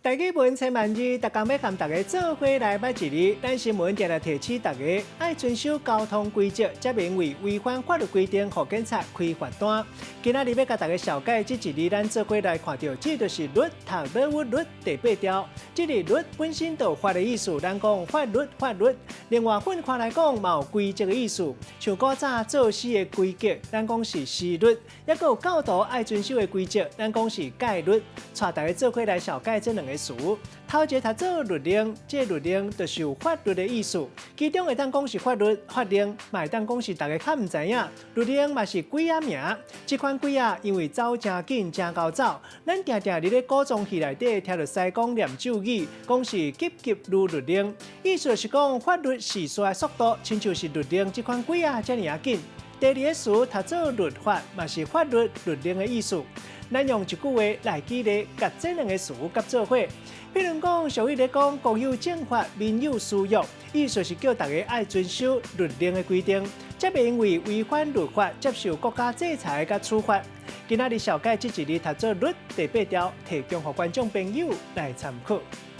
台語文千萬字，逐工欲共大家做伙來捌一字。咱新聞定定提醒大家，愛遵守交通規則，才袂因為違反法律規定，予警察開罰單。今仔日欲共大家紹介這一字，咱做伙來看著，這就是律，讀律律律第八條。這个律本身就有法的意思，咱講法律法律。另外分開來講，嘛有規則的意思。像古早做詩的規格，咱講是詩律；抑閣有教徒愛遵守的規則，咱講是戒律。帶大家做伙來紹介這兩个詞，頭一个讀做律令，這個律令就是有法律的意思。其中會當講是法律、法令，嘛會當講是大家較毋知影。律令嘛是鬼仔名，這款鬼仔因為走誠緊、誠𠢕走，咱定定佇咧古裝戲內底聽著師公念咒語，講是急急如律令，意思就是講法律施事的速度，親像是律令這款鬼仔遮爾仔緊。第二個詞讀做律法，嘛是法律、律令的意思。咱用一句話來舉例，共這兩个詞結做伙。比如講，俗語咧講國有政法，民有私約，意思是叫大家愛遵守律令的規定，才袂因為違反律法接受國家制裁佮處罰。今仔日紹介這一字讀做律第八條，提供予觀眾朋友來參考。